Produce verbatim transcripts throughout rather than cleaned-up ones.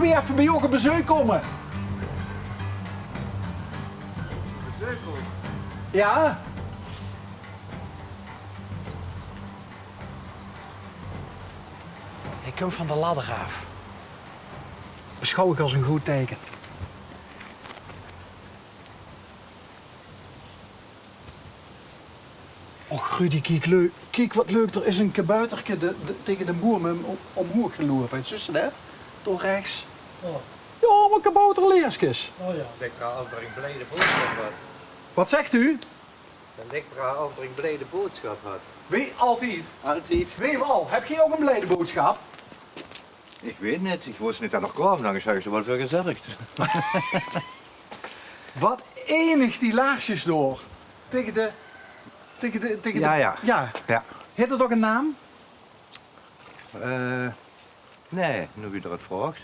Wie effe bie uch op bezeuk kómme? Jao? Hae kump van de ladder aaf. Beschouw ik als een goed teken. Och, Rudy, kiek, leu-, kiek wat leuk. D'r is ein kabouterke de, de, tege de boum um, omhoeg geloupe. Zuus se det? Dao rechs. Oh. Jao, mer kabouterleerskes. Oh jao. Lik d'r al of d'r ein blijde boodschap had. Wat zegt u? Lik d'r al of d'r ein blijde boodschap had. Wie? Altied. Altied. Wie wel? Heb geej ouch ein blijde boodschap? Ich weit neet, ich wis neet det d'r kwaam, dan zou ich d'r waal veur gezörg. Wat enig, die laarsjes door. Tege de, tege de, tege de... Jao, jao. Jao. Jao. Haet det ouch eine naam? Eh, nae, noe wie d'r 't vraogs.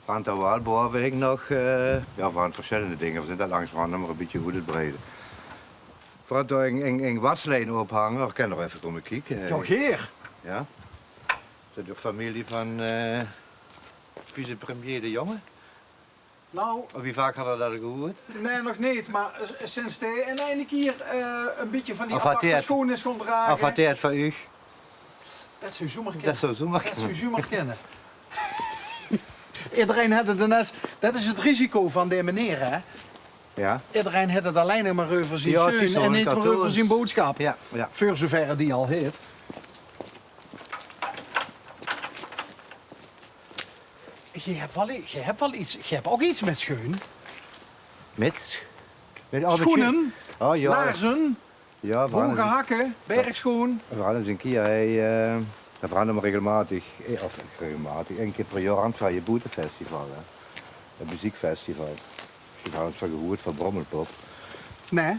V'r hant dao waal, bove hing nog, eh, jao, v'r hant versjillende dinger. V'r zint det langzamerhand mer ein bietje oet 't breide. V'r hant dao ein, ein, ein waslien ophange, d'r kan d'r effe kómme kieke. Jao, geer. Jao. Is det de femilie van, eh, vicepremier De Jonge? Nou. Of wie vaak hadde v'r det al gehuurd? Nae, nog neet, mer s-, sinds dae in eine kier, eh, ein bietje van die aparte schoon is gaon drage. Of had hae 't van uch? Det zou zomer kinne. Det zou zomer kinne. Det zou zomer kinne. Ederein haet 't d'n es, det is 't risico van dae meneer, hè? Jao. Ederein haet 't allein nog mer euver zien sjeun en neet mer euver zien boodschap. Jao, jao. Veur zoeverre die al haet. Geer höb waal i-, geer höb waal iets, geer höb ouch iets mit sjeun. Mit? Mit al die sjoene? Oh, jao. Laarze? Jao, hoge hakke, bergsjoon. V'r hant ins ein kier, hae, eh, v'r hant mer regelmaotig, eh, of regelmaotig, ein kier per jaor hant v'r hie boetefestival, hè. Ein meziekfestival. V'r hant van gehuurd van Brommelpop. Nae.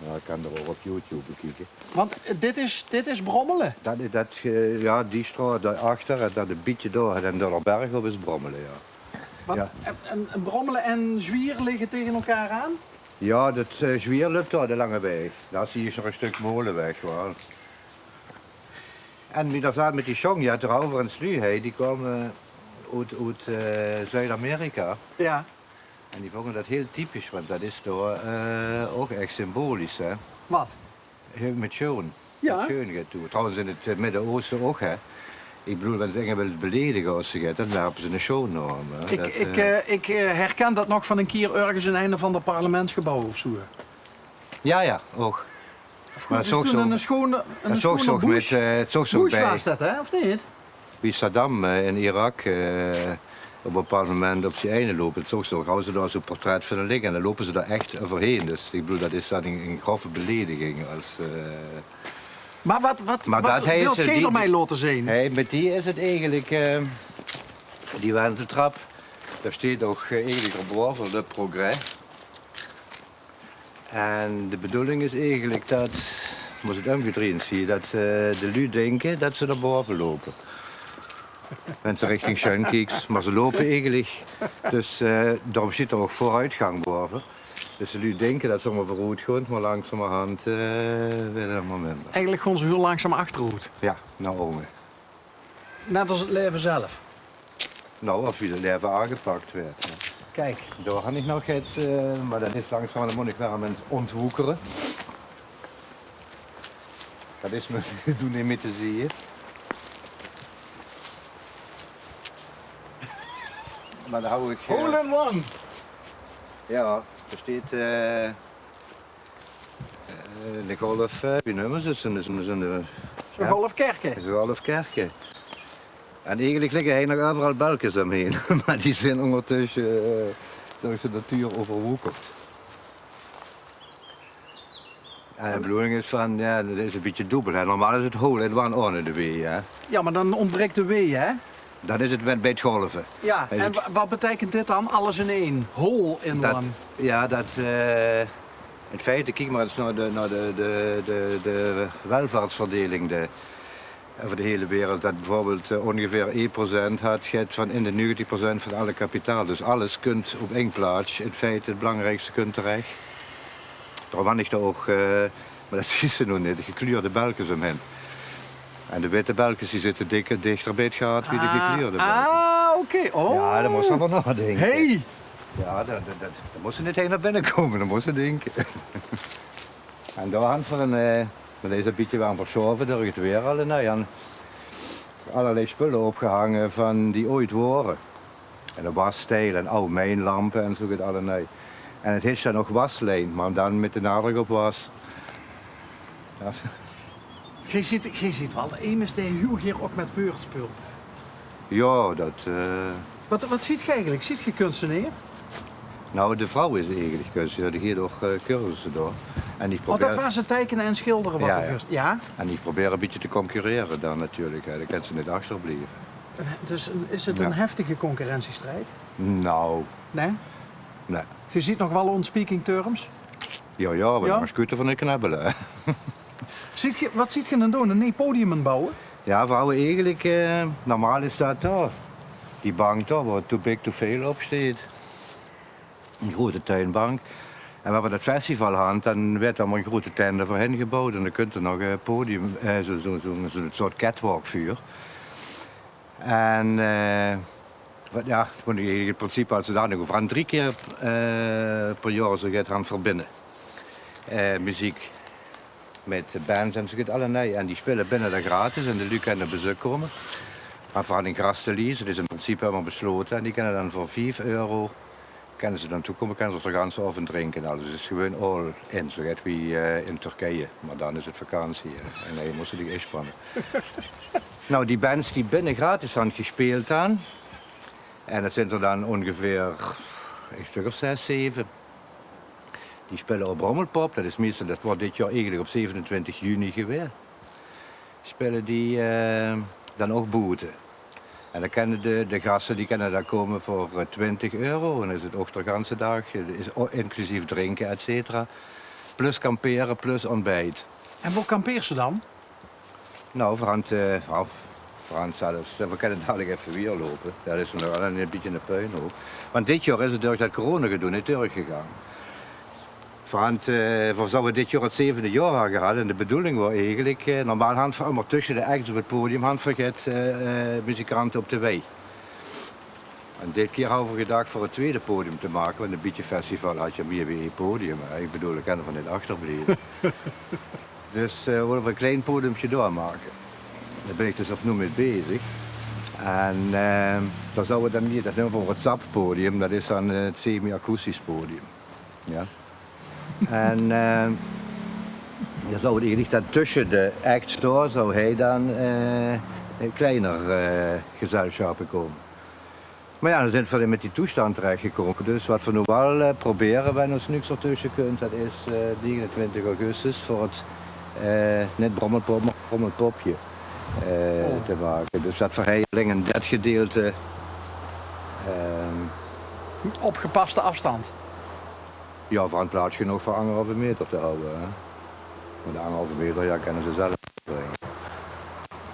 Jao, ich kan d'r ouch op YouTube bekieke. Want, eh, dit is, dit is Brommele? Det is det, eh, jao, die straot dao achter en det bietje dao en dan d'r berg op is Brommele, jao. Wat, jao. En, en, en Brommele en Zwier ligge tege elkaar aan? Jao, det, eh, Zwier löp dao de lange waeg. Dao zuus se nog ein stök Moleweg waal. En wie det zaat mit die sjong, jao, d'r hauwe v'r ins luuj, hè, die kaome oet, oet, eh, Zuid-Amerika. Jao. En die vónge det hiel typisch, want det is dao, eh, ouch ech symbolisch, hè. Wat? Hiel mit sjoon. Jao. Mit sjoon geit toe. Trouwens, in 't, eh, Midde-Ooste ouch, hè. Ich bedoel, wen ze inge wille beledige es ze geit, dan werpe ze 'ne sjoon nao 'm, hè. Ich, ich, eh, eh, ich, eh, herken det nog van ein kier örges in ein of anger parlementsgebouw of zoe. Jao, jao, ouch. Of good, det is toen 'ne sjoon, 'ne sjoon bush. Bush waas det, hè, of neet? Wie Saddam, eh, in Irak, eh, op ein bepaald moment op zien eine loop, det zoogs se ouch, hauwe ze dao zoe'n portret van ligke en dan loupe ze dao ech euverhaer. Dus ich bedoel, det is dan ein, ein grove belediging es, eh... Mer wat, wat, wat wilt geer d'r mei laote zeen? Hae, mit die is 't eigelik, eh, die wenteltrap, dao steit ouch, eh, eigelik d'r bove Le Progrès. En de bedoeling is eigelik det, mós 't umgedrejd zeen, det, eh, de luuj dinke det ze nao bove loupe. Wen ze richting sjoon kieks, mer ze loupe eigelik. Dus, eh, daorum zuut d'r ouch veuroetgank bove. Dus de luuj dinke det ze mer veuroet gaon, mer langzamerhand, eh, weurt 't mer minder. Eigelik gaon ze hiel langzaam achteroet. Jao, nao ónge. Net es 't laeve zelf. Nou, of wie 't laeve aangepak weurt, hè. Kiek. Dao han ich nog get, eh, mer det is langzaam, dan mót ich weer ins óntwoekere. Det is me, doe neet mit te zeen. Mer dan hou ich, eh... Hole in one! Jao, d'r steit, eh, Eh, de golf, eh, wie neume ze 't? Zo'n, zo'n, zo'n, eh, zo'n golfkerke. Zo'n golfkerke. En eigelik ligke hie nog euveral belkes umhaer, mer die zeen óngertösse, eh, door de natuur euverwoekerd. En de bedoeling is van, jao, det is ein bietje doebel, hè. Normaal is 't hole in one ohne de W, hè. Jao, mer dan óntbrik de W, hè? Dan is 't bie, bie 't golve. Jao, en wa-, wat beteikent dit dan, alles in één? Hole in one. Jao, det, eh, in feite, kiek mer ins nao de, nao de, de, de, de welvaartsverdeling, de, euver de hiele wereld. Det bieveurbeeld, eh, óngeveer ein procent hat, geit van in de negentig procent van alle kapitaal. Dus alles kunt op ein plaats, in feite 't belangriekste kunt terech. Daorum han ich dao ouch, eh, mer det zuus se noe neet, de gekleurde belkes umhaer. En de witte belkes, die zitte dikker, dichter bie 't gaat wie de gekleurde belkes. Ah, Oké, oh. Ja, dao mós se euver naodinke. Hey. Ja, dao, dao, dao, dao mós se neet heen nao binne kómme, dao mós se dinke. En dao hant v'r ein, eh, mer dao is ein bietje waal versjaove door 't weer allemaol, en allerlei spulle opgehange van die ooit wore. En de wassteil en aw mijnlampe en zoe get allemaol. En 't hèt dan nog waslijn, mer dan mit de nadruk op was. Ja. Geer zeet, geer zeet waal emes dae hiel gaer ouch mit beurt speult. Ja, det, eh. Wat, wat zeet geer eigelik? Zeet geer kunstenaer? Nou, de vrouw is eigelik kunstenaer, die geit ouch, eh, cursusse door. En ich probeer... Oh, det waar ze teikene en sjildere wat... Ja, de ja. Veurs-, ja? En ich probeer ein bietje te concurrere dan natuurlik, hè. Dan kènt ze neet achterblieve. En, dus ein, is 't ein heftige concurrentiestrijd? Nou. Nae? Nae. Geer zeet nog waal on speaking terms? Ja, ja, v'r... Ja? Mótte sjoete van de knebbele, hè. Zeet geer, wat zeet geer aan 't doon? Ein nuuj podium aan 't bouwe? Ja, v'r hawwe eigelik, eh, normaal is det dao. Die bank dao, wo Too Big to Fail op steit. Ein groeate tuinbank. En wen v'r det festival hant, dan weurt dao mer ein groeate tent veur hingebouwd. En dan kènt d'r nog ein podium, eh, zoe, zoe, zoe, zoe'n soort catwalk veur. En, eh, wat, ja, gewoon in 't principe, es ze dao nog... V'r hant drie kier, eh, per jaor zoe get hant v'r binne. Eh, meziek mit bands en zoe get allemaol. En die spille binne dan gratis en de luuj kènne op bezeuk kómme. Mer v'r hant ein grastelies, dus in principe höbbe v'r beslaote. En die kènne dan veur vief euro kènne ze dan toekómme, kènne ze d'r de ganse aovend drinke en alles. 't Is gewoon all in, zoe get wie, eh, in Turkije. Mer dan is 't vakantie, hè. En dan mós se dich inspanne. Nou, die bands die binne gratis hant gespeeld dan. En det zint d'r dan óngeveer ein stök of zès, zeve. Die spille op Brommelpop. Det is meistal, det waor dit jaor eigelik op zevenentwintig juni gewaes. Spille die, eh, dan ouch boete. En dan kènne de, de gaste die kènne dao kómme veur, eh, twintig euro. En is 't ouch de ganse daag, eh, is o-, inclusief drinke, et cetera. Plus kampere, plus ontbijt. En wo kampeers se dan? Nou, v'r hant, eh, of, v'r hant zelfs, eh, v'r kènne dalik effe wiejer loupe. Det is nog waal ein bietje ein puinhoop. Want dit jaor is 't door det coronagedoe neet doorgegange. V'r hant, eh, v'r zouwe dit jaor 't zevende jaor höbbe gehad. En de bedoeling waor eigelik, eh, normaal hant v'r ummer tösse de acts op 't podium, hant v'r get, eh, eh, muzikante op de wei. En dit kier hawwe v'r gedach veur 't twiede podium te make, want ein bietje festival hat je mieër wie ein podium, hè. Ich bedoel, ich kan d'r van neet achterblieve. Dus, eh, wólle v'r ein klein podiumke dao make. Dao bin ich dus op noe mit bezig. En, eh, dao zouwe v'r dan hie, det neume v'r 't Zap-podium, det is dan, eh, 't semi-akoestisch podium. Ja. En, eh, dao zouwe v'r eigelik dan tösse de acts door, zouw hie dan, eh, kleiner, eh, gezelsjappe kómme. Mer ja, dan zint v'r mit die toesjtandj terechgekómme. Dus wat v'r noe waal, eh, probere, wen ós niks d'r tösse kunt, det is, eh, negenentwintig augustus veur 't, eh, neet Brommelpop, mer Brommelpopje, eh, te make. Dus det v'r hie alleng in det gedeilte, ehm, op gepaste aafstandj. Ja, v'r hant plaats genóg veur angerhalve meter te hawwe, hè. Mer de angerhalve meter, ja, kènne ze zelf bringe.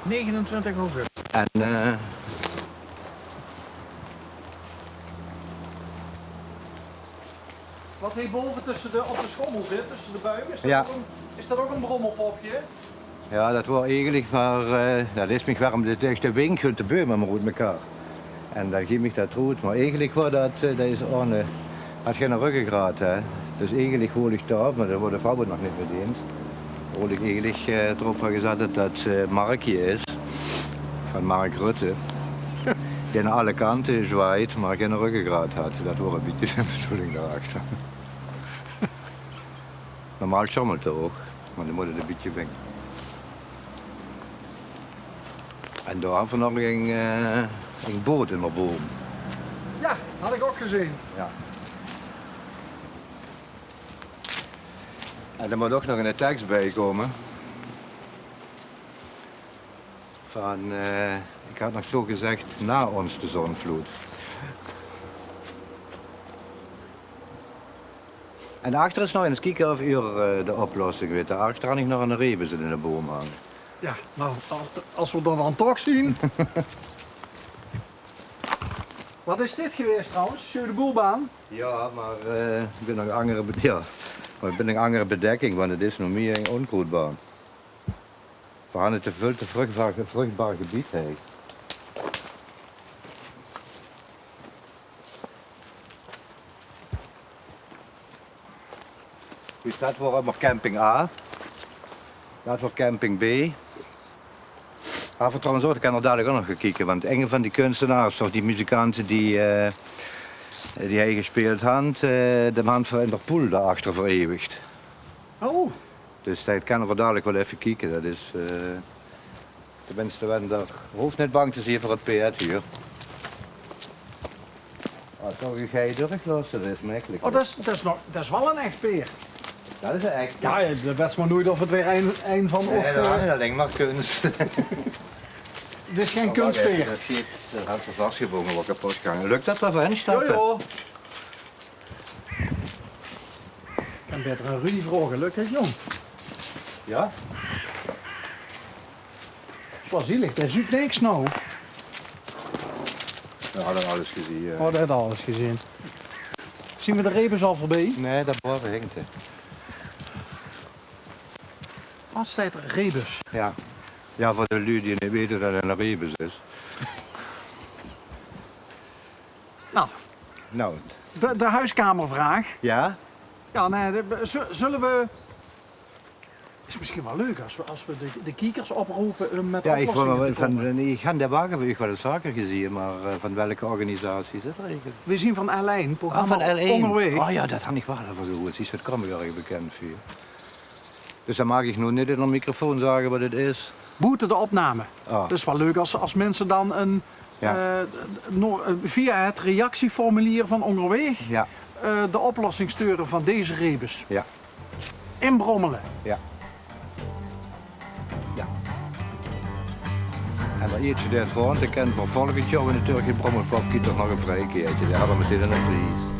Negenentwintig augustus. En, eh, wat hie bove tösse de, op de sjommel zit, tösse de buim, is det... Ja. Ouch ein, is det ouch ein Brommelpopje? Ja, det waor eigelik mer, eh, det is mich werm, de, de, de wink geit de buim mer oet mekaar. En dan geit mich det oet. Mer eigelik waor det, eh, det is eine, hat gein röggegraat, hè. Dus eigelik wool ich dao, mer dao woor de vrouw 't nog neet mit eins. Wool ich eigelik, eh, d'rop gezat det det, eh, Markje is. Van Mark Rutte. Dae nao alle kante zwaait, mer gein röggegraat hat. Det waor ein bietje de bedoeling daoachter. Normaal sjommelt 'r ouch, mer dan mót 't ein bietje winke. En dao hant v'r nog ein, eh, ein boot in de boom. Ja, hat ich ouch gezeen. Ja. En d'r mót ouch nog ein teks bie kómme. Van, eh, ich had nog zoe gezag, nao ós de zondvlood. En achter is nog ins kieke of geer, eh, de oplossing wit. Dao achter han ich nog ein rebus in de boom hange. Ja, nou, es v'r det dan toch zeen. Wat is dit gewaes trouwens? Sjeu de boelbaan? Ja, mer, eh, ich bin nog anger be-, ja, mer ich bin nog anger bedekking, want 't is noe mieër ein ónkroedbaan. V'r hant 't te väöl te vruchtbaar, vruchtbaar gebied, hè. Dus det waor ummer camping A. Det waor camping B. Gaon v'r trouwens ouch, ich kan d'r dalik ouch nog gaon kieke, want ein van die kunstenaars of die muzikante die, eh, die hie gespeeld hant, eh, dae hant v'r in d'r poel dao achter vereeuwig. Oh. Dus det kan v'r dalik waal effe kieke. Det is, eh, tenminste, wen d'r, hoof neet bang te zeen veur 't peerd hie. Ah, toch ein geit durchlose, det is mekkelik. Oh, det is, det is nog, det is waal ein ech peerd. Det is ein ech. Jao, jao, det wèts mer noeit of 't weer ein, ein van... Nae, det is allein mer kuns. 't Is gein kunstpeerd. Det geit, det haet ze vasgebónge, waat kapot gange. Lök det d'r veur in te stappe? Jao, jao. Kan baeter aan Rudy vraoge, lök 't, jóng? Jao? Waal zielig, dae zuut niks noe. V'r hadde alles gezeen, jao. Oh, dae haet alles gezeen. Zeen v'r de rebus al veurbie? Nae, dao bove hingk 'r. Waat steit d'r? Rebus? Jao. Jao, veur de luuj die neet weite waat ein rebus is. Nou. Nou. De, de huiskamervraag. Jao? Jao, nae, de, zu-, zulle v'r... Is mesjien waal leuk es v'r, es v'r de, de kiekers oprope um mit oplossingen te kómme. Jao, ich wol van, ich han de wage veur uch waal ins vaker gezeen, mer, eh, van welke organisatie is det eigelik? V'r zeen van L1, programma Óngerwaeg. Ah, van L1. Oh jao, det han ich waal eve gehuurd. Zjus, det kump mich erg bekènd veur. Dus dan maag ich noe neet in de microfoon zage waat 't is. Boete de opname. Ah. Det is waal leuk es, es minse dan ein, eh, nog, eh, via 't reactieformulier van Óngerwaeg, eh, de oplossing stuure van deze rebus. Jao. In Brommele. Jao. Jao. En dan eet ze dit veur, dan kan veur volgend jaor, wen 't terug in Brommele kump, kriet 'r nog ein vrie keertje. Die hadde metein ein pries.